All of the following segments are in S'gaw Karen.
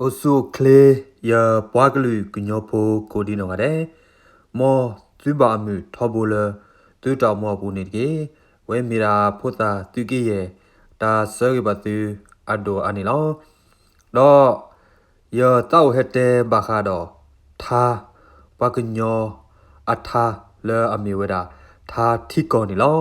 အိၣ်ဆူၣ်အိၣ်ချ့ ယပှၤကလုာ်ကညီဖိကိးဒံနီၢ်ဂၤဒဲး, မ်သုဘၣ်အမုာ်ထီဘိလၢသုတၢ်အိၣ်မူအပူၤန့ၣ်တက့ၢ်. ဝဲမ့ၢ်ဒၣ်ဖိသၣ်သုးက့ယဲၢ် တၢ်ဆၢဂ့ၤဘၣ်သုအဒိၣ်အါန့ၣ်လီၤ. ဒီးယသးအိၣ်ဟဲတဲဘၣ်ဃးဒီး ထါ, ပှၤကညီအထါလၢအမ့ၢ်ဝဲဒၣ် ထါထံကီၢ်န့ၣ်လီၤ.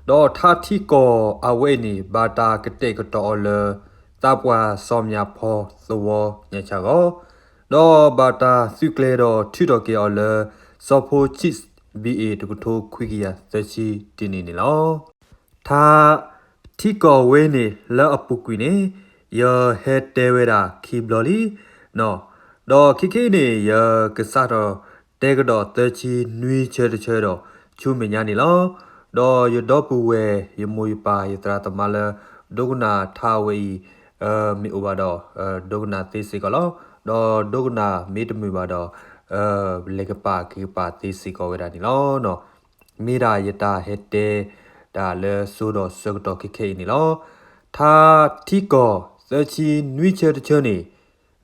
ဒီးထါထံကီၢ်အဝဲအံၤန့ၣ် ဘၣ်တၢ်ကတဲာ်ကတီၤအီၤလၢ သးပှၢ်စီၤမၠၣ်ဖီသဝီညါဆၣ်ဂီၤ, ဒီးဘၣ်တၢ်သုးကျဲၤဒီးထုးထီၣ်က့ၤအီၤလၢ စီၤဖိဆံး ဘံၣ်အ့ၣ် တကထိခွံကယၤသၢဆံတနံၣ်န့ၣ်လီၤ. ထါထံကီၢ်ဝဲန့ၣ်လၢအပူၤကွံာ်န့ၣ် ယဟဲတဲဝဲဒၣ်ခံဘျီလံ, ဒီးခဲခဲအံၤန့ၣ် ယကစးထီၣ်တဲကဒီးသၢဆံနွံဆၢတဆၢဒီး ဆူမဲာ်ညါန့ၣ်လီၤ. ဒီးယဒီပုၢ်ဝဲၢ် ယမိၢ်ယပၢ်ယသရၣ်သမါလၢ ဒိကနၣ်ထါဝဲအံၤ မ့ၢ်အိၣ်ဘၣ်ဒီး ဒိကနၣ်သ့စ့ၢ်ကီးလီၤ. ဒီးဒိကနၣ်မ့ၢ်တမုာ်ဘၣ်ဒီး လဲၤကပၤက့ၤကပၤသ့စ့ၢ်ကီးဝဲဒၣ်န့ၣ်လီၤ. မ့ၢ်ဒၣ်ယတၢ်ဟဲတဲဒၣ်လၢစိဒီးဆၢကတီၢ်ခဲခဲအံၤန့ၣ်လီၤ. ထါထံကီၢ်သၢဆံနွံဆၢတဆၢန့ၣ်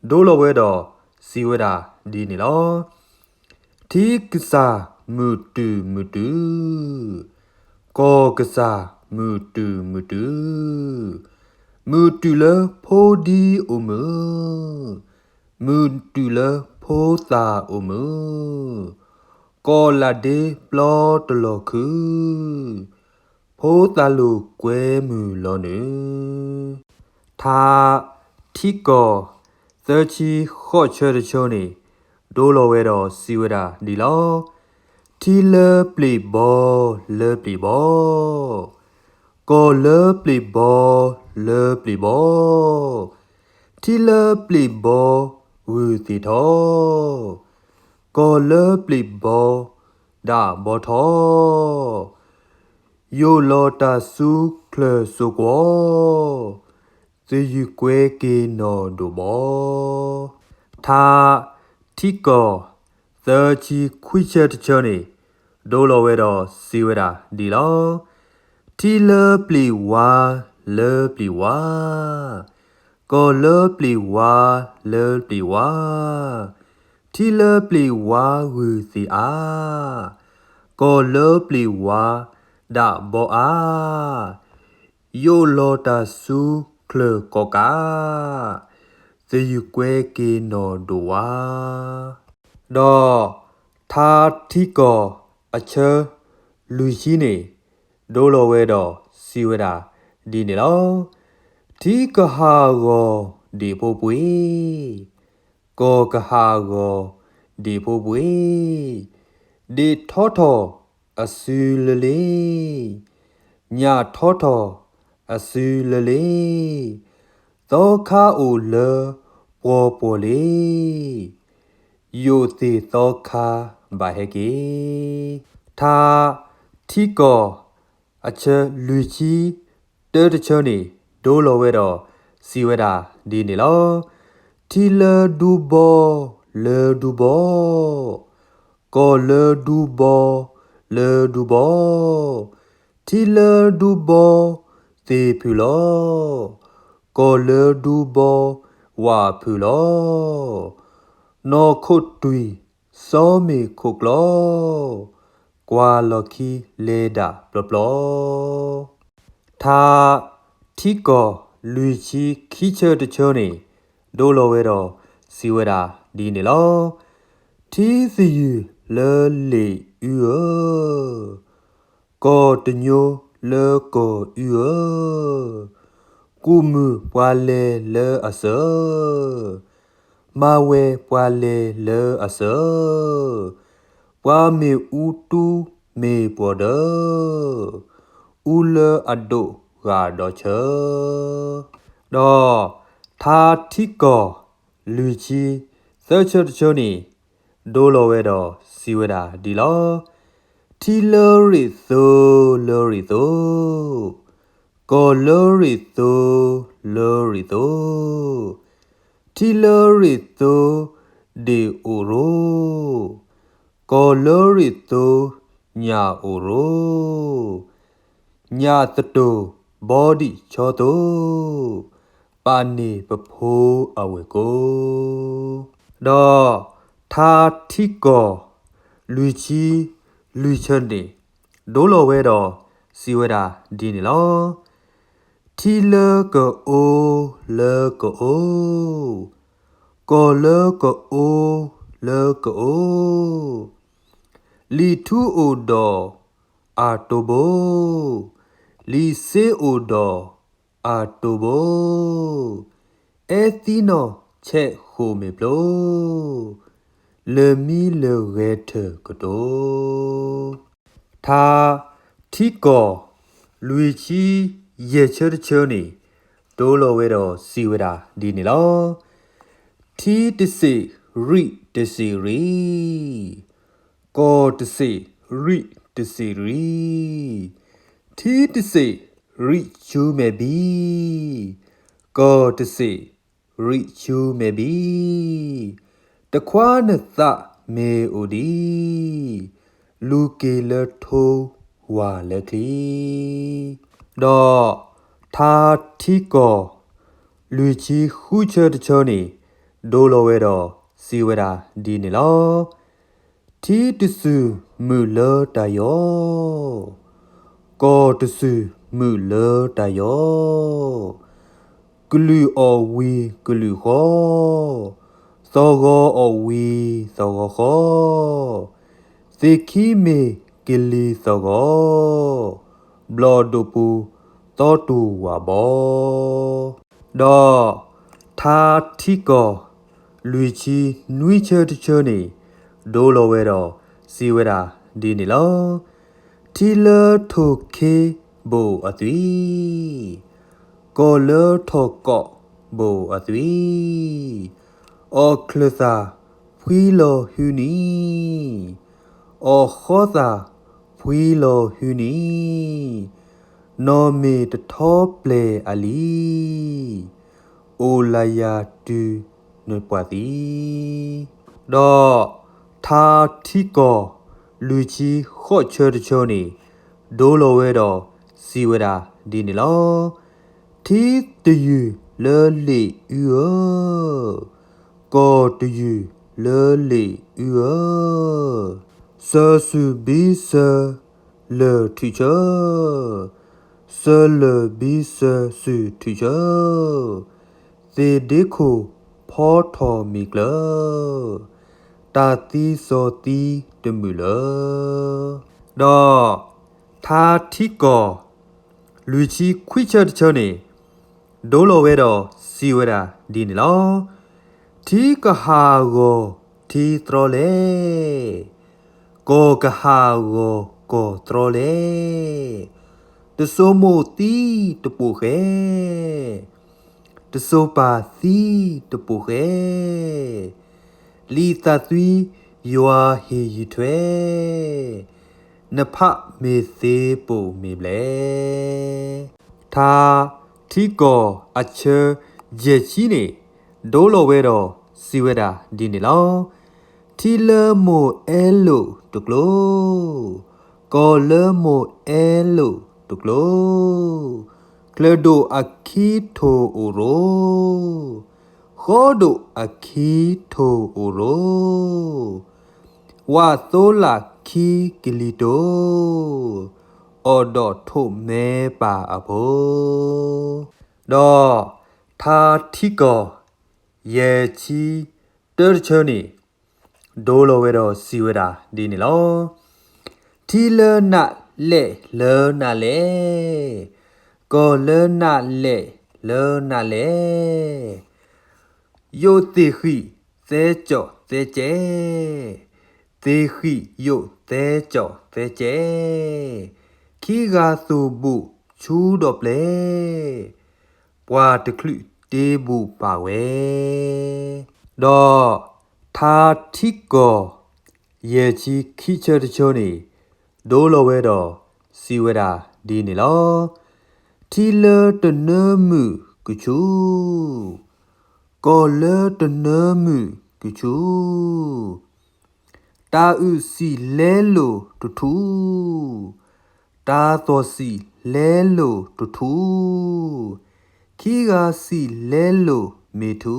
ဒိလီၤဝဲဒီးစံးဝဲဒၣ်ဒ်န့ၣ်လီၤ. ထံကစၢ်မုၢ်တုၤမုၢ်တုၤ, ကီၢ်ကစၢ်မုၢ်တုၤမုၢ်တုၤ, မုၢ်တုၤလၢဖိဒံအိၣ်မုာ်, မုၢ်တုၤလၢဖိသၣ်အိၣ်မုာ်, ကီၢ်လၢ်ဒ့ပျီတလီၤခု, ဖိသၣ်လိၤကွဲမုာ်လီၤနုၤ. ထါထံကီၢ်သၢဆံဃိးဆၢတဆၢန့ၣ် ဒိလီၤဝဲဒီးစံးဝဲဒၣ်ဒ်လီၤ. ထံလၢပျ့ၤဘီလၢပျ့ၤဘီ, ကီၢ်လၢပျ့ၤဘီလၢပျ့ၤဘီ, ထံလၢပျ့ၤဘီဂုာ်သ့ၣ်ထီၣ်, ကီၢ်လၢပျ့ၤဘီဒၣ်ဘီထီၣ်, ယိာ်လီၤတၢ်ဆူချၢၣ်စိကွီၢ်, သယုၢ်ကွဲက့ၤနီၢ်ဒိၣ်ဘီ. ထါထံကီၢ်သၢဆံခွံဆၢတဆၢန့ၣ် ဒိလီၤဝဲဒီးစံးဝဲဒၣ်ဒ်လီၤ. ထံလၢပျ့ၤဝါလၢပျ့ၤဝါ, ကီၢ်လၢပျ့ၤဝါလၢပျ့ၤဝါ, ထံလၢပျ့ၤဝါဂုာ်သ့ၣ်အါ, ကီၢ်လၢပျ့ၤဝါဒၣ်ဘီအါ, ယိာ်လီၤတၢ်ဆူချၢၣ်ကီၢ်ကး, သယုၢ်ကွဲက့ၤနီၢ်ဒိၣ်ဝါ. ဒီးထါထံကီၢ်အဆၢလွံၢ်ဆံန့ၣ် ဒိလီၤဝဲဒီးစံးဝဲဒၣ်ဒ်န့ၣ်လီၤ. ထံကဟးဂီၤဒ့ၣ်ဖိပှ့ၤ, ကီၢ်ကဟးဂီၤဒ့ၣ်ဖိပှ့ၤ, ဒ့ၣ်ထီထီၣ်အစုလၢလ့, ညၣ်ထီထီၣ်အစုလၢလ့, သီခါအိၣ်လၢပှီၤပှီၤလ့, ယိာ်သ့ၣ်သီခါဘၣ်ဟဲက့ၤ. ထါထံကီၢ်အဆၢလွံၢ်ဆံတၢတဆၢန့ၣ် ဒိလီၤဝဲဒီးစံးဝဲဒၣ်ဒ်န့ၣ်လီၤ. ထံလၢဒူဘီလၢဒူဘီ, ကီၢ်လၢဒူဘီလၢဒူဘီ, ထံလၢဒူဘီသ့ၣ်ဖုၣ်လီၤ, ကီၢ်လၢဒူဘီဝၣ်ဖုၣ်လီၤ. နီၢ်ခိၣ်တွံၢ်စီၤမ့ၢ်ခိၣ်ကျီ, ကွၢ်လီၢ်ခံလဲၤဒၣ်ပျီပျီ. ထါထံကီၢ်လွံၢ်ဆံခံဆၢတဆၢန့ၣ် ဒိလီၤဝဲဒီးစံးဝဲဒၣ်ဒ်န့ၣ်လီၤ. ထံသယုၢ်လၢလ့ၣ်အုဧၢ, ကီၢ်တညိလၢကီၢ်အုဧၢ, ကူၣ်မုၢ်ပှၤလဲၤလၢအစၢၤ, မၤဝဲၤပှၤလဲၤလၢအစၢၤ, ပှၤမ့ၢ်အူတူမ့ၢ်ပှီၤဒၢ, အူလၢအဒိၣ်ဂၤဒီးဆၢ. ဒီးထါထံကီၢ်လွံၢ်ဆံသၢဆၢတဆၢန့ၣ် ဒိလီၤဝဲဒီးစံးဝဲဒၣ်ဒ်လီၤ. ထံလၢရ့ၣ်သိလၢရ့ၣ်သိ, ကီၢ်လၢရ့ၣ်သိလၢရ့ၣ်သိ, ထံလၢရ့ၣ်သိဒ့ၣ်အိၣ်ရိ, ကီၢ်လၢရ့ၣ်သိညၣ်အိၣ်ရိ, ညၣ်သတိၣ်ဘီဒံၣ်ဆီသိ, ပာ်န့ၢ်ပဖိအဝဲၢ်ကိ, ဒီးထါထံကီၢ်လွံၢ်ဆံလွံၢ်ဆၢန့ၣ် ဒိလီၤဝဲဒီးစံးဝဲဒၣ်ဒ်န့ၣ်လီၤ. ထံလၢကအိလၢကအိ, ကီၢ်လၢကအိလၢကအိ, လံာ်ထူအိၣ်ဒီးအတိၢ်ဘိ, လံာ်စ့အိၣ်ဒီးအတိၢ်ဘိ, အဲၣ်သံနီၢ်ဆဲးဃိးမ့ၢ်ဖျိ, လၢၢ်မံလၢၢ်ဂဲၤထၢၣ်ကတိၤ. ထါထံကီၢ်လွံၢ်ဆံယဲၢ်ဆၢတဆၢန့ၣ် ဒိလီၤဝဲဒီးစံးဝဲဒၣ်ဒ်န့ၣ်လီၤ. ထံတစ့ၣ်ရံၣ်တစ့ၣ်ရံၣ်, ကီၢ်တစ့ၣ်ရံၣ်တစ့ၣ်ရံၣ်, ထံတစ့ၣ်ရံၣ်ဆူမဲာ်ဘံ, ကီၢ်တစ့ၣ်ရံၣ်ဆူမဲာ်ဘံ, တခွါနသးမ့ၢ်အိၣ်ဒံး, လူၤက့ၤလၢထိဝၤလၢချံ. ဒီးထါထံကီၢ်လွံၢ်ဆံဃုဆၢတဆၢန့ၣ် ဒိလီၤဝဲဒီးစံးဝဲဒၣ်ဒ်န့ၣ်လီၤ. ထံတစူၢ်မုာ်လၢတၢ်ယီၤ, ကီၢ်တစူၢ်မုာ်လၢတၢ်ယီၤ, ကလုာ်အီၣ်ဝံၤကလုာ်ဃီ, သီၣ်ဂီၤအီၣ်ဝံၤသီၣ်ဂီၤဃီ, သ့ၣ်ခံမ့ၢ်ကလံၤသီၣ်ဂီၤ, ဘျီၣ်ဒိၣ်ပူၤသီတူၢ်ဝၣ်ဘီ. ဒီးထါထံကီၢ်လွံၢ်ဆံနွံဆၢတဆၢန့ၣ် ဒိလီၤဝဲဒီးစံးဝဲဒၣ်ဒ်န့ၣ်လီၤ. ထံလၢထိၣ်ခ့ဘိၣ်အသွံၣ်, ကီၢ်လၢထိၣ်ကိးဘိၣ်အသွံၣ်, အီၣ်ချၢၣ်သၣ်ဖှံလီၤဟုနံၤ, အီၣ်ဃီသၣ်ဖှံလီၤဟုနံၤ, နီၢ်မ့ၢ်တထီပျဲၢ်အလံၤ, အိၣ်လၢယၤတုၤနပှၢ်သံ. ဒီးထါထံကီၢ်လွံၢ်ဆံဃိးဆၢတဆၢန့ၣ် ဒိလီၤဝဲဒီးစံးဝဲဒၣ်ဒ်န့ၣ်လီၤ. ထံတယုၢ်လၢလ့ၣ်အုဧၢ, ကီၢ်တယုၢ်လၢလ့ၣ်အုဧၢ, စၢၤစူၢ်ဘံစၢၤလၢၢ်ထုးဆၢ, စၢၤလၢၢ်ဘံစၢၤစူၢ်ထုးဆၢ, သ့ၣ်ဒ့ခိၣ်ဖီထီၣ်မ့ၢ်ကျၢၤ, တၢ်သံစီၤသံတမုာ်လၢၤ. ဒီးထါထံကီၢ်လွံၢ်ဆံခွံဆၢတဆၢန့ၣ် ဒိလီၤဝဲဒီးစံးဝဲဒၣ်ဒ်န့ၣ်လီၤ. ထံကဟးဂီၤထံသြီလဲၣ်, ကီၢ်ကဟးဂီၤကီၢ်သြီလဲၣ်, တစိၤမိၢ်သံတပိာ်ဃဲ, တစိၤပၢ်သံတပိာ်ဃဲ, လံာ်သးသွံယွၤဟ့ၣ်ယုၢ်ထွဲ, နဖးမ့ၢ်သ့ပိာ်မ့ၢ်ဘျဲၣ်. ထါထံကီၢ်အဆၢယဲၢ်ဆံန့ၣ် ဒိလီၤဝဲဒီးစံးဝဲဒၣ်ဒ်န့ၣ်လီၤ. ထံလၢမိၢ်အဲလိာ်တကျိၤ, ကီၢ်လၢမိၢ်အဲလိာ်တကျိၤ, ချၢၣ်ဒိၣ်အခံထိၣ်အိၣ်ရိ, ဃီဒိၣ်အခံထိၣ်အိၣ်ရိ, ဝၣ်သိလၣ်ခံကလံၤတိၤ, အီၣ်ဒီးထိၣ်မဲပၢ်အဖိ. ဒီးထါထံကီၢ်ယဲၢ်ဆံတၢတဆၢန့ၣ် ဒိလီၤဝဲဒီးစံးဝဲဒၣ်ဒ်န့ၣ်လီၤ. ထံလၢနးလဲၣ်လၢနးလဲၣ်, ကီၢ်လၢနးလဲၣ်လၢနးလဲၣ်, ယိာ်သ့ၣ်ဃံၣ်သဲကၠီၣ်သဲကဲ, သ့ၣ်ဃံၣ်ယိာ်သဲကၠီၣ်သဲကဲ, ခံဂၤသူၣ်ဘူၣ်ဆူဒီးပျဲၢ်, ပှၤတချုးတ့ဘူၣ်ပာ်ဝဲ. ဒီးထါထံကီၢ်ယဲၢ်ဆံခံဆၢတဆၢန့ၣ် ဒိလီၤဝဲဒီးစံးဝဲဒၣ်ဒ်န့ၣ်လီၤ. ထံလၢတနၢမုၢ်ကဆူၣ်, ကီၢ်လၢတနၢမုၢ်ကဆူၣ်, တၢ်အုၣ်စံၣ်လဲလိာ်တထူၣ်, တၢ်သီၣ်စံၣ်လဲလိာ်တထူၣ်, ခံ ခံဂၤစံၣ်လဲလိာ်မ့ၢ်ထူ,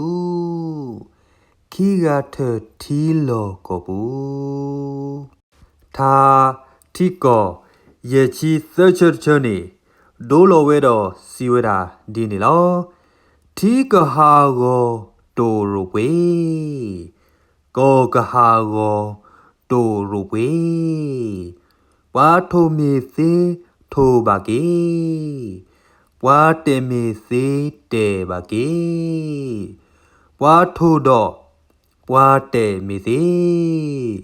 ခံဂၤထၢၣ်ထံလီၢ်ကီၢ်ပူၤ. ထါထံကီၢ်ယဲၢ်ဆံသၢဆၢတဆၢန့ၣ် ဒိလီၤဝဲဒီးစံးဝဲဒၣ်ဒ်န့ၣ်လီၤ. ထံကဟးဂီၤတိာ်ရိၣ်ပှ့ၤ, ကီၢ်ကဟးဂီၤတိာ်ရိၣ်ပှ့ၤ, ပှၤထိၣ်မ့ၢ်သ့ထိၣ်ဘၣ်က့ၤ, ပှၤတဲာ်မ့ၢ်သ့တဲာ်ဘၣ်က့ၤ, ပှၤထိၣ်ဒီးပှၤတဲာ်မ့ၢ်သ့,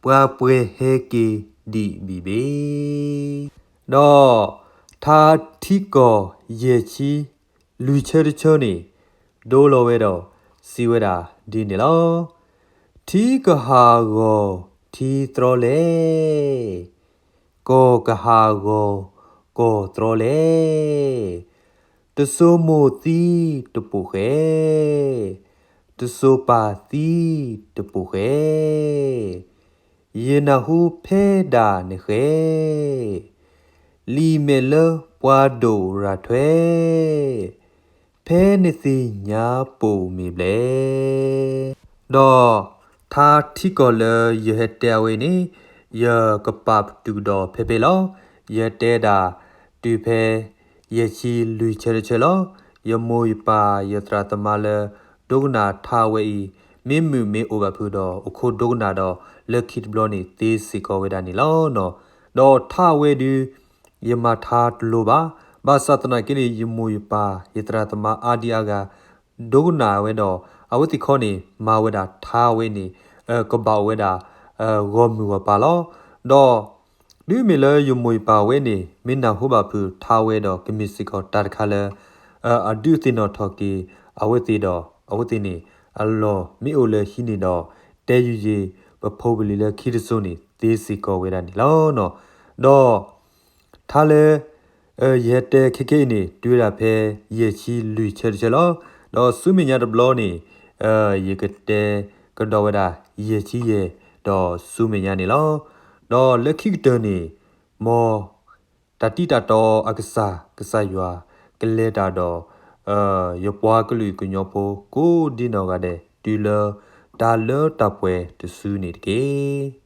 ပှၤပှဲၤဟဲက့ၤဒံးဘံၣ်ဘ့ၣ်. ဒီးထါထံကီၢ်ယဲၢ်ဆံလွံၢ်ဆၢတဆၢန့ၣ် ဒိလီၤဝဲဒီးစံးဝဲဒၣ်ဒ်န့ၣ်လီၤ. ထံကဟးဂီၤထံသြီလဲၣ်, ကီၢ်ကဟးဂီၤကီၢ်သြီလဲၣ်, တစိၤမိၢ်သံတပိာ်ဃဲ, တစိၤပၢ်သံတပိာ်ဃဲ, ယနၢ်ဟူဖဲဒၣ်နဃဲ, လံာ်မဲာ်လၢပှၤဒိၣ်ရၤထွဲ, ဖဲနသ့ၣ်ညါပိာ်မ့ၢ်ဘျဲၣ်. ဒီးထါထံကီၢ်လၢယဟဲတဲအဝဲန့ၣ် ယကပာ်ပတုာ်ကဒီးဖဲဖဲလီၤ. ယတဲဒၣ်တုၤဖဲ ယဲၢ်ဆံလွံၢ်ဆၢတဆၢလီၤ. ယမိၢ်ယပၢ်ယသရၣ်သမါလၢ ဒိကနၣ်ထါဝဲအံၤ မ့ၢ်မုာ်မ့ၢ်အိၣ်ဘၣ်ဖုးဒီး အိၣ်ခိးဒိကနၣ်ဒီး လၢခံတဘျီန့ၣ် သ့စ့ၢ်ကီးဝဲဒၣ်န့ၣ်လီၤ. ဒီးထါဝဲဒုး ယမၤထါတလိၤဘၣ်. ဘၣ်ဆၣ်သနာ်က့န့ၣ် ယမိၢ်ယပၢ် ယသရၣ်သမါအါဒံအါဂၤ ဒိကနၣ်ဝဲဒီး အဝဲသ့ၣ်ခီန့ၣ် မၤဝဲဒၣ်ထါဝဲန့ၣ် ကဘၣ်အိၣ်ဝဲဒၣ် ဂီၢ်မုၢ်ဂီၢ်ပၤလီၤ. ဒီး တုၤမ့ၢ်လၢယမိၢ်ယပၢ်ဝဲန့ၣ် မ့ၢ်နၢ်ဟူဘၣ်ဖုးထါဝဲဒီး ကမ့ၢ်စ့ၢ်ကီးတၢ်တခါလၢ အဒုးသ့ၣ်နီၣ်ထီၣ်က့ၤအဝဲသ့ၣ်ဒီး အဝဲသ့ၣ်န့ၣ် အလီၢ်မ့ၢ်အိၣ်လၢဟံးန့ၢ်ဒီး တဲယုာ်ယ့ၢ် ပဖိပလံၤလၢခံတစိၤန့ၣ် သ့စ့ၢ်ကီးဝဲဒၣ်န့ၣ်လီၤ. ဒီး ထါလၢ ယဟဲတဲခဲကနံၣ်အံၤန့ၣ် တုၤဝဲဒၣ်ဖဲ ယဲၢ်ဆံလွံၢ်ဆၢတဆၢလီၤ. ဒီးဆူမဲာ်ညါတဘျီန့ၣ် ယကတဲကဒီးဝဲဒၣ် ယဲၢ်ဆံယဲၢ် ဒီးဆူမဲာ်ညါန့ၣ်လီၤ. ဒီးလၢခံကတၢၢ်န့ၣ် မ်တၢ်တံၢ်တၢ်တီအကစၢ် ကစၢ်ယွၤ ကလဲၤတၢ်ဒီး ယပှၤကလုာ်ကညီဖိ ကိးဒ်နီၢ်ဂၤဒဲး တုၤလၢတၢ်လၢတၢ်ပှဲၤတစုန့ၣ်တက့ၢ်.